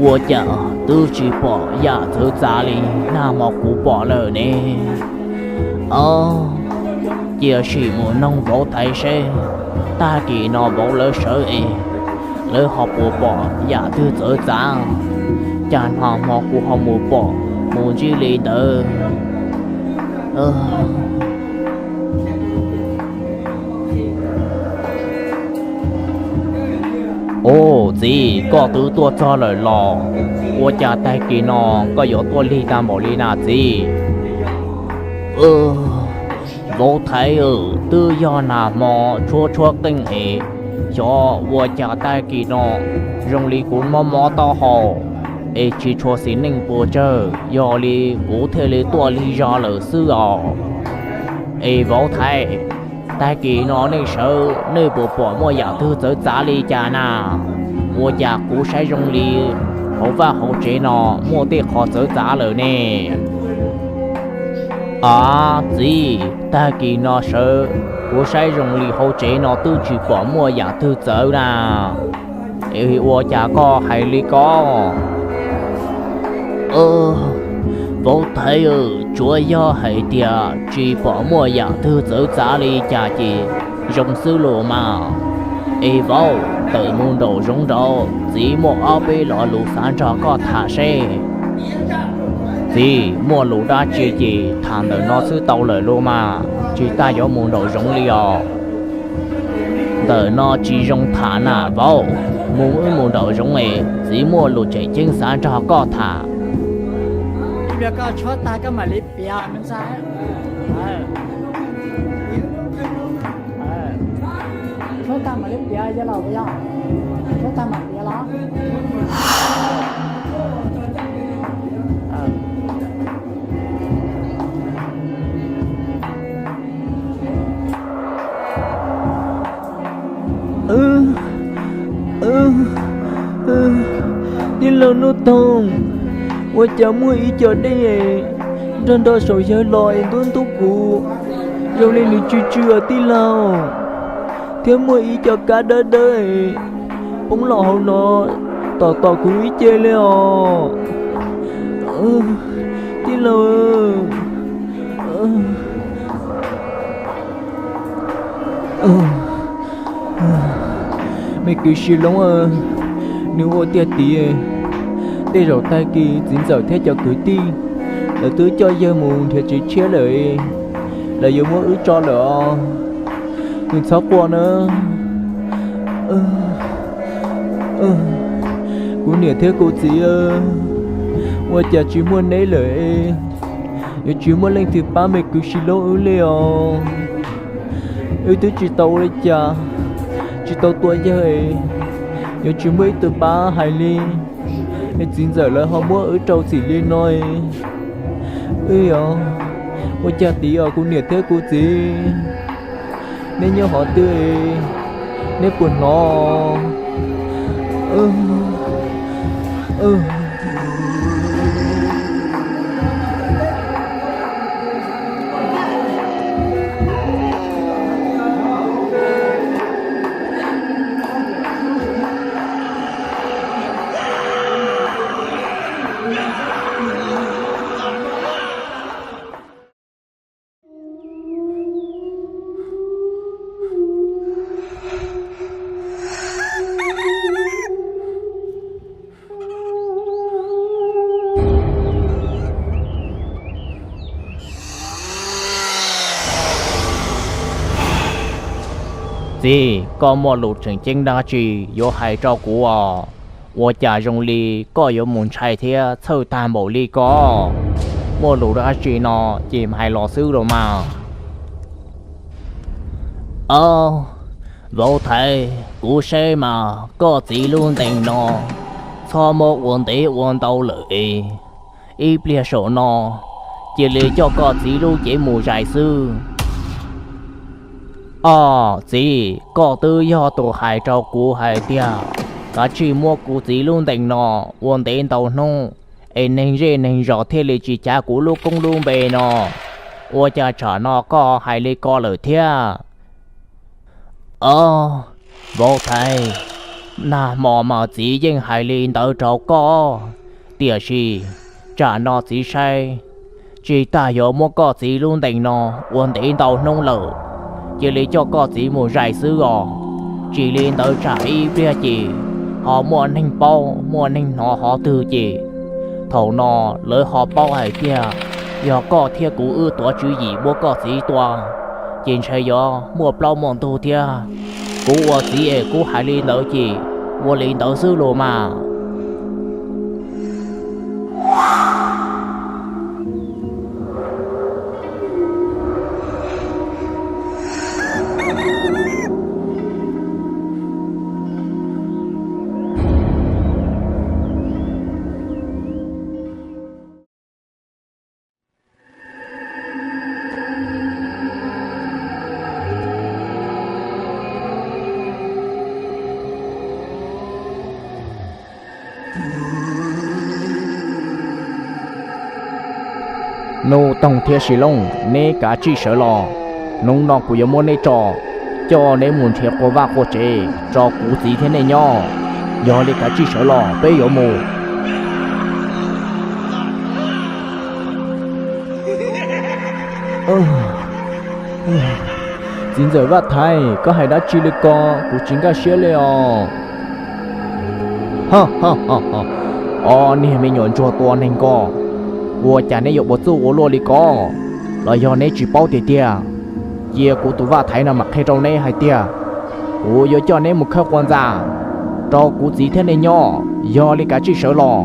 Ua cas twb tsis pom yam txawv txav li, nag hmo kuv pom lawm ne. Au, cia sim mus noog vauv thaiv seb tag kis no vauv lawv sawv es lawv ho puas pom yam twg txawv txav, cas nag hmo kuv ho mus pom mus ntsib li ntawd. Au, txiv, koj twb tuaj txog lawm los? Ua cas tag kis no koj yuav tuaj lig tag npaum li na txiv? Vauv thaiv, twb yog nag hmo tshuab tshuab qeej es xyov ua cas tag kis no zoo li kuv mob mob taub hau es tsis tshua xis neej puas tsawg, yog li kuv thiaj li tuaj lig zog lawm xwb os. Es vauv thaiv, tag kis no nej sawv nej puas pom muaj yam twg txawv txav li cas na? Ua cas kuv saib zoo li hauv vaj hauv tsev no muaj tej qho txawv txav lawm ne? Av txiv, tag kis no sawv kuv saib zoo li hauv tsev no twb tsis pom muaj yam twg txawv na. Ua cas koj hais li ko? Vauv thaiv, tsuav yog hais tias tsis pom muaj yam twg txawv txav li cas ces zoo xwb los mas. Es vauv, tawm mus nraum zoov nraud, txiv muaj ob peb lo lus xav nrog koj tham seb. Txiv, muaj lus dab tsi ces tham ntawm no xwb tau lawm los mas, tsis tas yuav mus nraum zoov li os. Ntawm no tsis zoo tham na vauv, mus wb mus nraum zoov es txiv muaj lus tseem ceeb xav nrog koj tham. Tij laug Nuj Toog, ua cas muaj ib co dej nrog nrog saum yawg los es ntub ntub kuv, zoo li nws tsw tsw os tij laug, thiab muaj ib co kab dawb dawb poob los hauv no tom tom kuv ib ce li os. Tij laug, me kwv Sis Loob, nws ua tiag tiag. Tej zaum tag kis txiv ntxawm thiab cov kwv tij lawv twb coj yawg mus nrhiav tsev tshiab lawm, lawv yuav muab wb tso lawm os. Nws txhob quaj na. Kuv niam thiab kuv txiv, ua cas tsis muaj neb lawm, yuav tsis muaj leej twg pab me kwv Sis Loob wb li os. Wb twb tsis tau ua li cas, tsis tau tua yawg, yuav tsis muaj ib tug pab hais li. Es txiv ntxawm lawv ho muab wb rau txim li no. Wb os, ua cas tid os kuv niam thiab kuv txiv, neb nyob qhov twg, neb puas hnov? Txiv, koj muaj lus tseem ceeb dab tsi yuav hais rau kuv os? Ua cas zoo li koj yuav mus ntshai thiab txhawj tag npaum li ko? Muaj lus dab tsi no ces hais los xwb los mas. Au, vauv thaiv, kuv saib mas koj txiv lub ntees no txhob muab ua ntev ua ntau lawm es ib pliag saum no cia li coj koj txiv lub cev mus zais xwb. Au txiv, koj twb yog tus hais rau kuv hais tias kav tsij muab kuv txiv lub ntees no ua ntev ntau hnub, es neeg zej neeg zos thiaj li tsis cav kuv lub koob lub npe no. Ua cas tsam no koj hais li ko lawm thiab? Ob, vauv thaiv, nag hmo mas txiv yeej hais li ntawd rau koj, tiam sis tsam no txiv saib tsis tas yuav muab koj txiv lub ntees no ua ntev ntau hnub lawm, cia li coj koj txiv mus zais xwb os. Tsis li ntawd tsam ib pliag ces ho muaj neeg paub muaj neeg hnov qhov twg ces thaum no lawv ho paub hais tias yog koj thiab kuv wb tuav tswv yim muab koj txiv tua, ces ntshe yuav muaj plaub muaj ntug thiab. Kuv ua txiv es kuv hais li ntawd ces ua li ntawd xwb los mas. Nuj Toog thiab Sis Loob, neb kav tsij sawv los. Hnub no kuv yuav muab neb tso, coj neb mus nrhiav quas vaj quas tsev rau kuv txiv thiab nej nyob. Yog li kav tsij sawv los peb yuav mus. Txiv ntxawm Vaj Thaiv, koj hais dab tsi li ko? Kuv tsis nkag siab li os. Ob niag me nyuam ntsuag tua neeg ko, ua cas neb yuav puas tsuaj ua luaj li ko? Los yog neb tsis paub tiag tiag? Cia kuv tus Vaj Thaiv no mam qhia rau neb hais tias kuv yuav coj neb mus khawb quas ntxa rau kuv txiv thiab nej nyob. Yog li kav tsij sawv los.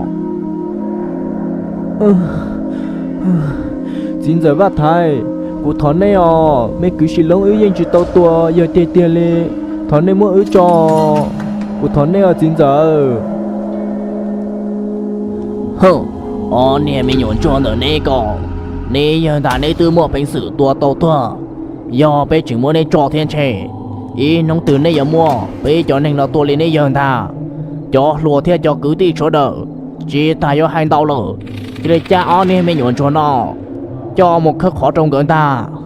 Txiv ntxawm Vaj Thaiv, kuv thov neb os, me kwv Sis Loob wb yeej tsis tau tua yog tiag tiag li, thov neb muab wb tso, kuv thov neb os txiv ntxawm. Ob niag me nyuam ntsuag ntawm neb ko, neb yawg ntag neb twb muaj peev xwm tua tau tuag, yog peb tseem muab neb tso thiab ntshe ib hnub twg neb yuav muaj peb cov neeg no tua li neb yawg ntag. Cov hluas thiab cov kwv tij sawv daws, tsis tas yuav hais ntau lawm, cia li cab ob niag me nyuam ntsuag no coj mus khawb qhov rau nkawd ntag.